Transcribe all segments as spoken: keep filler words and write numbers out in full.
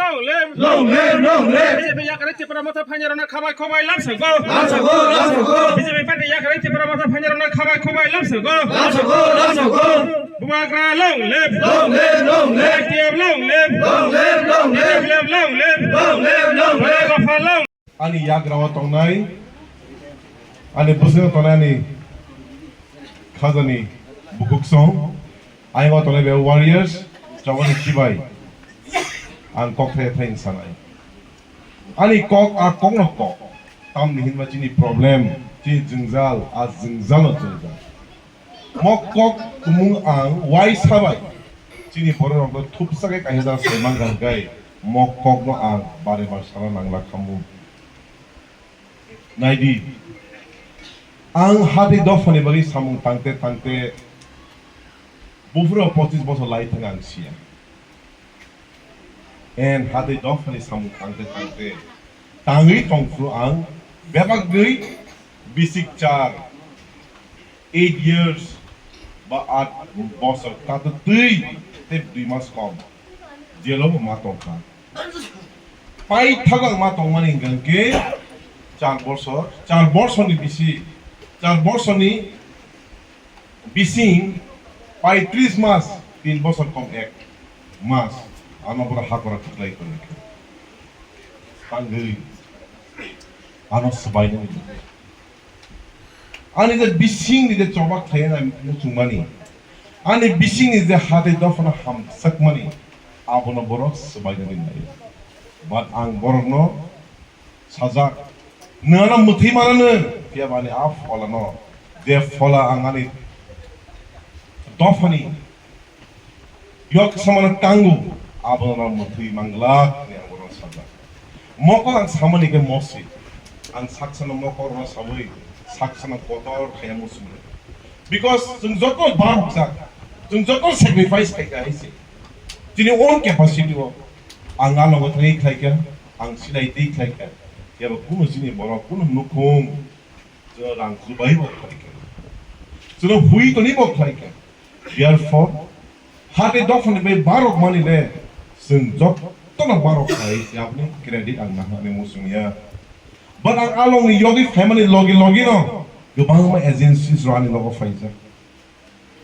Long live! Long live! Long live! B J P yakarwi Tipra Motha phainarokno khabai khubai lamsokgo. Lamsokgo, lamsokgo. B J P party yakarwi Tipra Motha phainarokno khabai khubai lamsokgo. Lamsokgo, lamsokgo. Bubagra long live! Long live! Long live! I T F long live! Long live! Long live! I T F long live! Long live! Long live! Dopha long. Ani yagra o tongnai, ani bwskango tongnai ani khajani bukuksong, ayang o tongnai be warriors, chobani chibai, ang kok thai thai sanai. Ani kok, a kok no kok, tamni hinba chini problem, chini jwngjal, a jwngjal no jwngjal. Mo kok tumung ang uaisa bai chini borok rok no thupsa khe kaisa jora sai man kha hwnkhe mo kok no ang bare bar sana nangla khamu. Naidi, ang hati dophani bagwi samung tangte tangte buphuru pochis bosor lai thang ang siya. En hati dophani samung tangte tangte tangwi tongphuru ang bebak gwi bisik char eight years ba at bosor kato twi tei dui mas kom jelo bo ma tongkha. Paithago ang ma tongmani hwnkha khe char bosor, char bosorni bisi, char bosorni bising paitris mas, tin bosor kom ek mas, ano boro hakora thuklai tongkha. Tangwi ano swbainani bagwi. Ani je bisingni je chobak thaya na muchungmani, ani bisingni je hatai dophano hamsakmani, abono borok swbainani nai. But ang borokno sajak, nwng ano mwthwi mananw, phiya ba ani a pholano, je phola ang ani dophani yok samano tango, abono mwthwi manglak ni ang bono sajak. Mokol ang samani khe mosi, ang saksano mokol rok sawi, saksano kotor khaya muchung. Because chwng joto barokjak, chwng joto sacrifice khaikha hai se. Chini own capacity o ang a logo thangwi khlaikha, ang sinai twi khlaikha. Yabo kunu chini borok, kunu nukhung, chwng rang chubai bo khlaikha. Chwng hui toni bo khlaikha. Therefore, hati dophani bai barok mani le, chwng jotono barok khai, yapni credit ang nahani muchung ya. But ang along ni yogi family logi logi no, kwbangma agencies rok ani logo phaijak.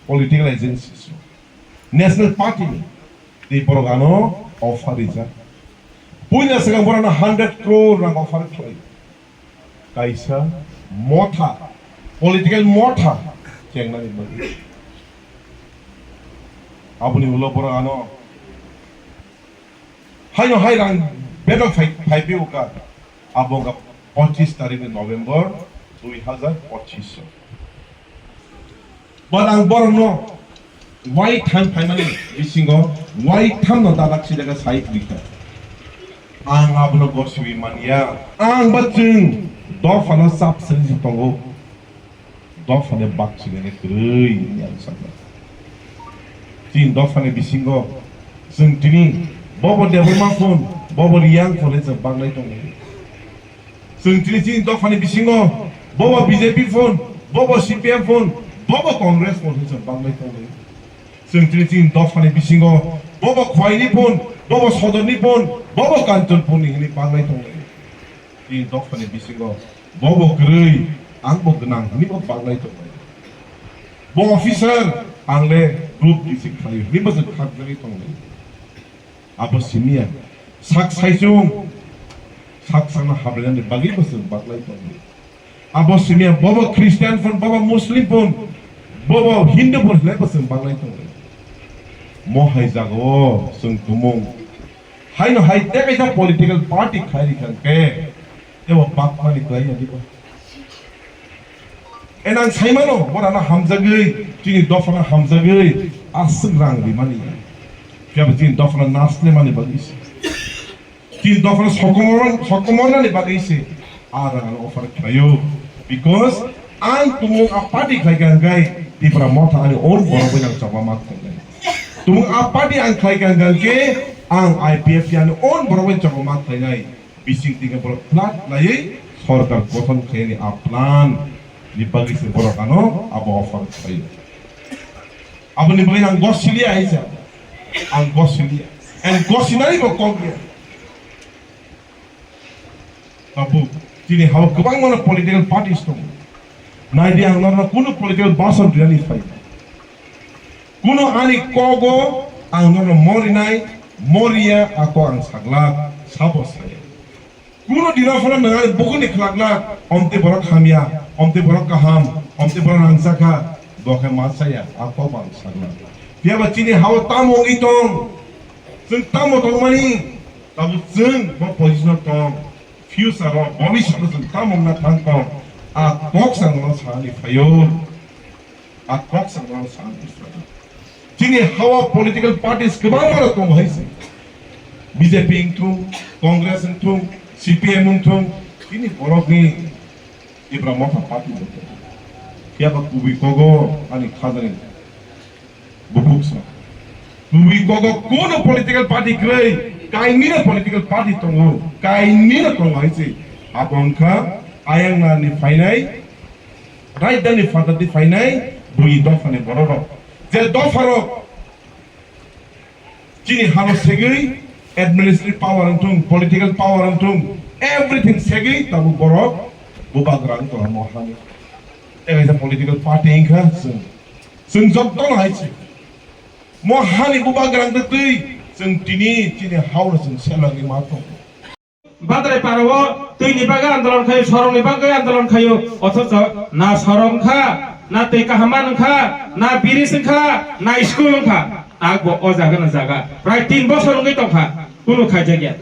Political agencies rok. National Party ni, tei borok ano offer rijak. Puila swkang borok ano hundred crore rang offer khlai. Kaisa motha, political motha chengnani bagwi. Aboni ulo borok ano haino hai rang bedok phai, phai phi uka. Abo wngkha pochis tarikh ni November dui hazar pochis o. But ang borokno wai thang phaimani bisingo wai thamno dadak sidaka sai rikha. Ang abono gosiwi manya. Ang ba chwng dophano chap sari se tongo. Dophani bak sinani kwrwi hwnwi ang sakha. Chini dophani bisingo chwng tini bobo Debbarma phone, bobo Riyang phone hwnwi chwng baknai tongo. Chwng tini chini dophani bisingo bobo B J P phone, bobo C P M phone, bobo Congress phone hwnwi chwng baknai tongo. Chwng tini chini dophani bisingo bobo Khwaini phone, bobo Sodorni phone, bobo Kanchanpurni hwnwi baknai tongo. Chini dophani bisingo bobo kwrwi, ang bo gwnang hwnwi bo baknai tongnai. Bo officer, ang le group D C khlai hwnwi bo chwng khakjagwi tongnai. Abo simi ya. Sak saichung, sak sakno hamlainani bagwi bo chwng baknai tongnai. Abo simi ya, bobo Christian phone, bobo Muslim phone, bobo Hindu phone hwnwi bo chwng baknai tongnai. Mo hai jagao chwng tumung. Haino hai tei kaisa political party khai rikha hwnkhe, tebo bakmani kwlai ya diba? Enang saimano, borano hamjagwi, chini dophano hamjagwi, aswk rang rimani. Phiya bo chini dophano naslemani bagwi se. Chini dophano sokomor-, sokomornani bagwi se. A rang ano offer khlaio. Because ang tumung a party khlaikha hwnkhe Tipra Motha ani own borok bai nang chokma ma khlainai. Tumung a party ang khlaikha hwnkhe ang I P F T ani own borok bai chokma ma khlainai. Bising tingkhe borok plan naiwi sorkar gothon khlainani a plan ni bagwi se borok ano abo offer khlaio. Aboni bagwi ang gosiliya hai sa. Ang gosiliya. Ang gosinani bo kok ya. Tabuk, chini hao kwbangma political parties tongo. Naidi ang norno kunu political bhasan rinani phai. Kunu ani kogo ang norno morinai, moriya ako ang saglak, sabo saya. Kunu dino phano nwng ani bukuni khlaklak, omte borok hamya, omte borok kaham, omte borok rangchakha, bo khe ma saya, ako bo ang saglak. Phiya ba chini hao tamo wngwi tong, chwng tamo tongmani, tabuk chwng bo position o tong. Future o, bhobishyot o chwng tamo wngna thang tong, a kok sa norno sanani phaio, a kok sa norno sanani phaio. Chini hao political parties kwbangma rok tongo hai se. B J P wngthung, Congress wngthung, C P M wngthung, chini borokni Tipra Motha party bo tongo. Phiya ba kubui kogo ani khajani Bubuksa. Twi kogo kono political party kwrwi, kainwino political party tongo, kainwino tongo hai se. Abo wngkha ayang nani phainai, rajdhani phatani phainai, bui dophani bororok. Je dopharok chini hano segwi administrative power wngthung, political power wngthung, everything segwi tabuk borok bubagra wngtong mo hani. Tei kaisa political party wngkha chwng. Chwng jotono hai se. Mo hani bubagra wngtwi chwng tini, tini haono chwng selangwi ma tongo. Badrai parao twini bagwi andolon khayo, sorongni bagwi andolon khayo, othocho na sorong kha, na twi kaham man kha, na bridge wngkha, na school wngkha, takbo o jaga no jaga prai tin bosor wngwi tongkha, kunu khaijakya.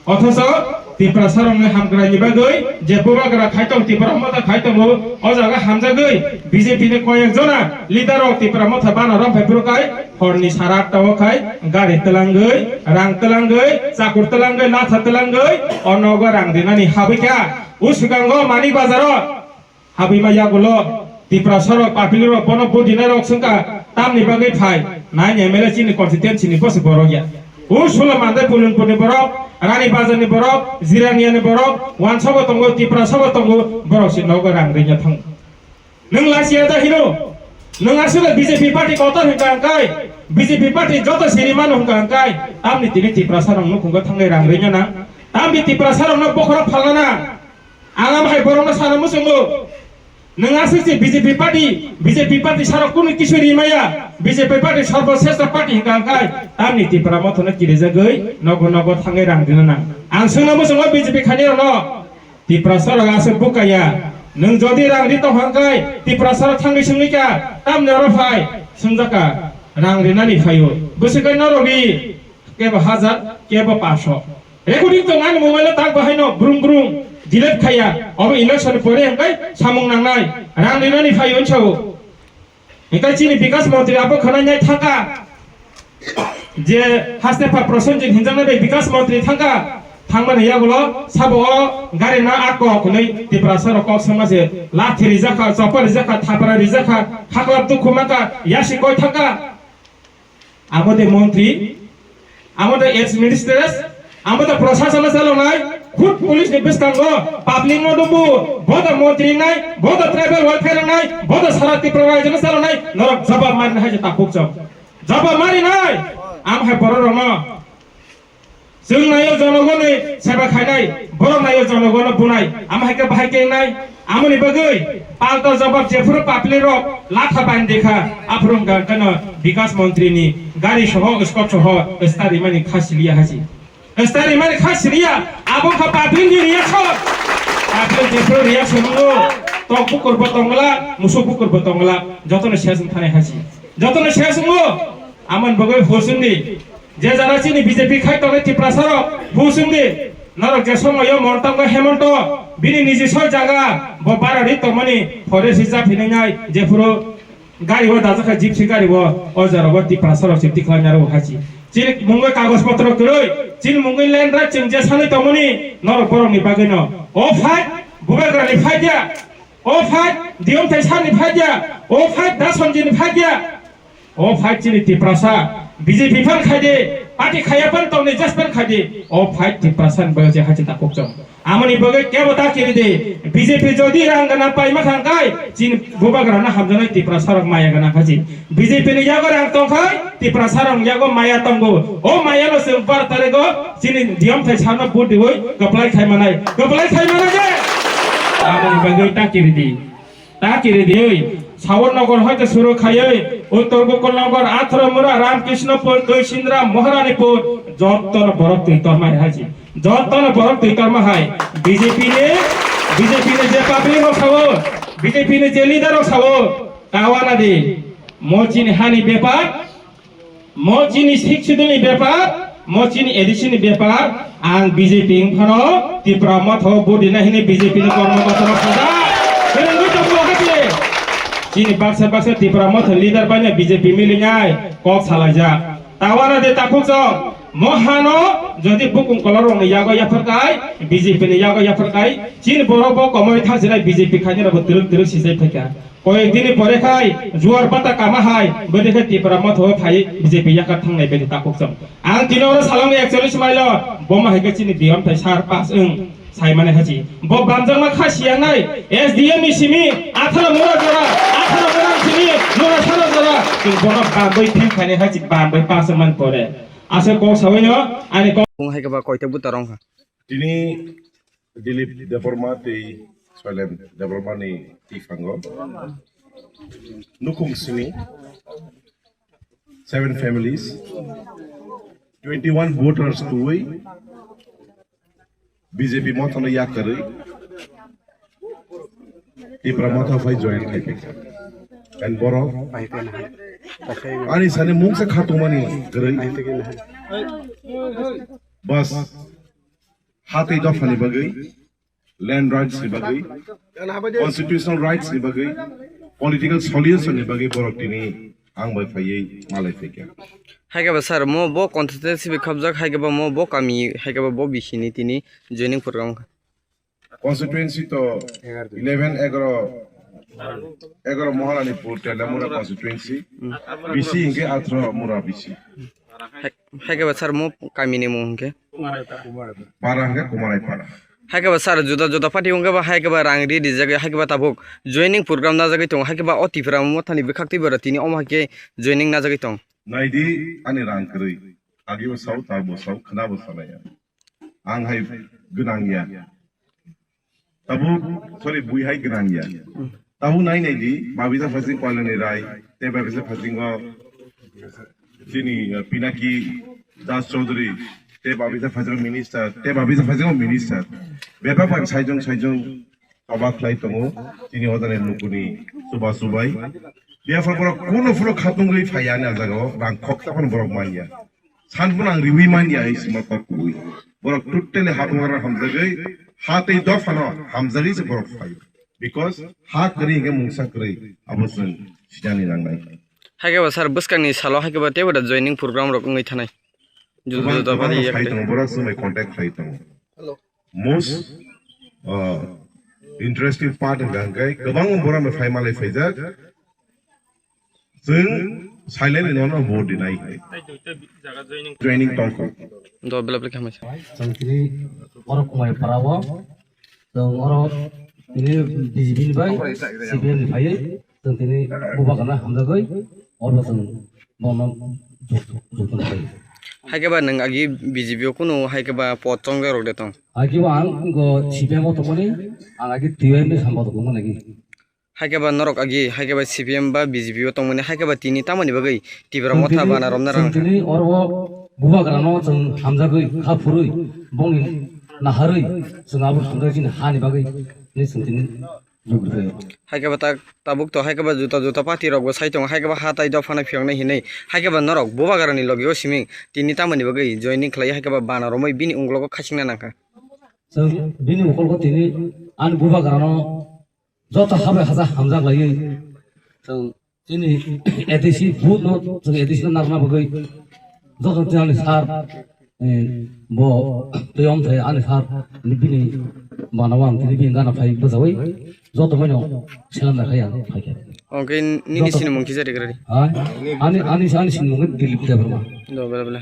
Othocho Tiprasa rokni hamkraini bagwi je bubagra khai tong, Tipra Motha khai tongo, o jaga hamjagwi B J P ni koyek jona leader rok Tipra Motha bana romphai phuru kai horni sara atta o khai gari twlangwi, rang twlangwi, chakur twlangwi, latha twlangwi o nogo rang rinani habwi kha. O swkango Manik Bazar o habwi ma yagulo Tiprasa rok, public rok, bono vote dinai rok swngkha tamni bagwi phai nine M L A chini constituency ni bosi borok ya. O Sula Mandai Pulinpur ni borok, Rani Bazar ni borok, Jirania ni borok, Wansa bo tongo, Tiprasa bo tongo, borok si nogo rang ringya thango. Nwng lachiya da hino? Nwng aswk B J P party kotor hwnkha hwnkhe, B J P party joto siri mano hwnkha hwnkhe, tamni tini Tiprasa rok nukhungo thangnai rang ringya na? Tamni Tiprasa rok no bokhorok phalna na? Ang am hai borokno sana muchungo. Nwng aswk se B J P party, B J P party sarok kunu kisu rimaya, B J P party sarbo sesta party hwnkha hwnkhe, tamni Tipra Motha no kirijagwi nogo nogo thangwi rang rina nang. Ang swngna muchungo B J P khainai rokno, Tiprasa rok aswk bukaya. Nwng jodi rang ri tong hwnkhe, Tiprasa rok thangwi swngwi kha, tamni oro phai, swngjak kha, rang rinani phaio. Bwswk khe norok ri, kebo hajar, kebo paso. Recording tong ani mobile o tak bahai no brum brum delete khaiya. Obo election ni pore hwnkhe samung nangnai. Rang rinani phai unsao. Hwnkhe chini Bikas Montri abo khwnai nai thangkha. Je haste pha Prosenjit hinjaknai bai Bikas Montri thangkha. Thangmani yagulo sabo o gari na atko hwnwi Tiprasa rok kok sema se lathi rijak kha, chopper rijak kha, thapra rijak kha, khaklap dukhu mankha, yasi koi thangkha. Amo de montri, amo de ex ministers, amo de prasasana chalonai, khud police ni bwskango public no dubu, bo de montri nai, bo de tribal welfare nai, bo de sara Tripura rajyo no chalonai, norok jawab mari nai je tapuk chok. Jawab mari nai, am hai borok rok no. Chwng naio jonogoni seba khainai, borok naio jonogono bunai, amo hai khe bahai khe wngnai. Amoni bagwi palta jawab jephuru papli rok latha bandi kha, aphuru wngkha kano Bikas Montri ni gari soho, escort soho stari mani kha siliya hasi. Stari mani kha siliya, abo kha papli ni reaction. Papli jephuru reaction wngo, tok bukur bo tongla, musuk bukur bo tongla, jotono ses wngthanai hasi. Jotono ses wngo, amoni bagwi hosungdi. Je jara chini B J P khai tongnai Tiprasa rok, husungdi, norok je somoyo Montango Hemonto, bini niji soi jaga, bo bara ri tongmani forest reserve hinwi nai, jephuru gari o dajak kha, gypsy gari o, o jora o Tiprasa rok se tikhlai naro hasi. Chini mungwi kagoj potro kwrwi, chini mungwi land right chwng je sanwi tongmani, norok borok ni bagwi no. O fight, bubagra ni fight ya, o fight, Diyomthai sir ni fight ya, o fight, Dasonji ni fight ya. O fight chini Tiprasa, B J P phan khai de, Party khaya pan tongni just pan khadi. O fight Tiprasa ni bagwi je hachi takuk chong. Amoni bagwi kebo ta kiri di. B J P jodi rang gana paima thangkai, chini bubagra na hamjanai Tiprasa rok maya gana hachi. B J P ni yago rang tongkhai, Tiprasa rok yago maya tongo. O maya no se bar tarego, chini diyom thai sarno budi hoi, kaplai khai manai. Kaplai khai manai je. Amoni bagwi ta kiri di. Ta kiri diwi, Sawan Nagar hoite suru khaiwi, Uttor Gokul Nagar, Athra Mura, Ramkrishna Pur, Tuisindra, Maharani Pur, jotono borok twi torma hai haji. Jotono borok twi torma hai. B J P ni, B J P ni je public rok sawo, B J P ni je leader rok sawo, tawana di. Mo chini hani bepar, Mo chini Sixth Schedule ni bepar, mo chini A D C ni bepar, ang B J P wngphano Tipra Motha o vote rina hini B J P ni kormo kotorma sajak. Kwrwngwi tongmo hati. Chini baksa baksa Tipra Motha leader bai no B J P milinai kok salaijak. Tawara de takhuk chong. Mo hano jodi bukung kolor rok ni yago yaphar kai, B J P ni yago yaphar kai, chini borok bo komoi thang sinai B J P khainai rok bo twrwk twrwk sijai phaikha. Koyek dini pore khai juar bata kama hai, bede khai Tipra Motha o phai B J P yakar thangnai bede takhuk chong. Ang tini oro salong ni ekchollish mailo, boma hai khe chini diyom thai sar pass wng sai mane hachi. Bo bamjakma kha siyangnai, S D M ni simi, Athara Mura jora, Athara Mura simi, Mura sara jora, chwng bono bambai thim khainai hachi, bambai pass wng man pore. Ase kok sawi no, ani kok. Bung hai khe ba koita buta rong kha. Tini Dilip Debbarma tei Soilen Debbarma ni twifango nukhung simi seven families, twenty one voters twi B J P Motha no yakarwi Tipra Motha phai join khai phaikha. And borok ani sani mungsa khatungmani kwrwi bas. Hatwi dophani bagwi, land rights ni bagwi, constitutional rights ni bagwi, political solution ni bagwi borok tini ang bai phaiwi malai phaikha. Hai khe ba sir, mo bo constituency bai khapjak, hai khe ba mo bo kami, hai khe ba bo bisini tini joining program kha. Constituency to eleven egaro, egaro Maharanipur Telamura constituency, B C hinkhe athro Mura B C. Hai, hai khe ba sir mo kami ni mung hinkhe? Para hinkhe Kumarai Para. Hai khe ba sir juda juda party hinkhe ba hai khe ba rang ri rijak hai khe ba tabuk joining program najagwi tongo hai khe ba o Tipra Mothani bwkhak twi bara tini omo hai khe joining najagwi tong. Naidi ani rang kwrwi. Agi bo sao, ta bo sao, khna bo sanaya. Ang hai gwnang ya. Tabuk, sorry, bui hai gwnang ya. Tabuk nai nai di, Babisa Phasing Koilani Rai, te Babisa Phasingo chini, uh, Pinaki Das Chaudhary, te Babisa Phasingo minister, te Babisa Phasingo minister. Bebak bai saijong saijong toba khlai tongo, chini odani lukuni chuba chubai. Therefore, borok kuno phuru khatungwi phaiya ani ah jagao, rang khoksa phano borok manya. Sanphano ang riwi manya hai sima kok kubui. Borok totally ha bubagra hamjagwi, ha tei dophano hamjagwi se borok phaio. Because ha kwrwi hinkhe mungsa kwrwi, abo chwng sinani nangnai. Hai khe ba sir, bwskangni salo hai khe ba teibo da joining program rok wngwi thanai. Juda juda bari yak phai tongo, borok chwng bai contact khai tongo. Most, uh, interesting part wngkha hwnkhe kwbangma borok bai phai malai phaijak. Chwng silent ni nono vote dinai. Joining tongkha. Do belap lekha mai. Chwng tini borok kumai parao. Chwng oro tini B J P ni bai C P M ni phaiwi chwng tini bubagrano hamjagwi oro chwng bono juktum phai. Hai khe ba nwng agi B J P o kunu hai khe ba pot chongjak rok de tong? Hai khe ba ang go C P M o tongmani, ang agi T Y M ni sambo tongmani agi. Hai khe ba norok agi, hai khe ba C P M ba B J P o tongmani, hai khe ba tini tamoni bagwi Tipra Motha bana romna rang. Chwng tini oro bubagrano chwng hamjagwi kha phurwi bongni naharwi chwng abo hamjagwi chini hani bagwi ni chwng tini jukri phaio. Hai khe ba ta-, tabuk to hai khe ba juta juta party rok bo sai tongo, hai khe ba ha tai dophano phiyoknai hinwi, hai khe ba norok bubagrani logi o siming tini tamoni bagwi joining khlai hai khe ba bana romwi bini unglogo khachingna nangkha. Chwng bini ukolgo tini ani bubagrano joto habai haja hamjak laiwi chwng chini A D C booth no chwng A D C no narwkna bagwi joto tini ani sir, eh, bo tei om thai ani sir bini bana o ang tini bini gana phai bwchawi joto boino seleng da khai ang phaikha. Oke, nini sini mungki jari gari. Ha? Ani, ani, ani sini mungki Dilip Debbarma. Do, bela, bela.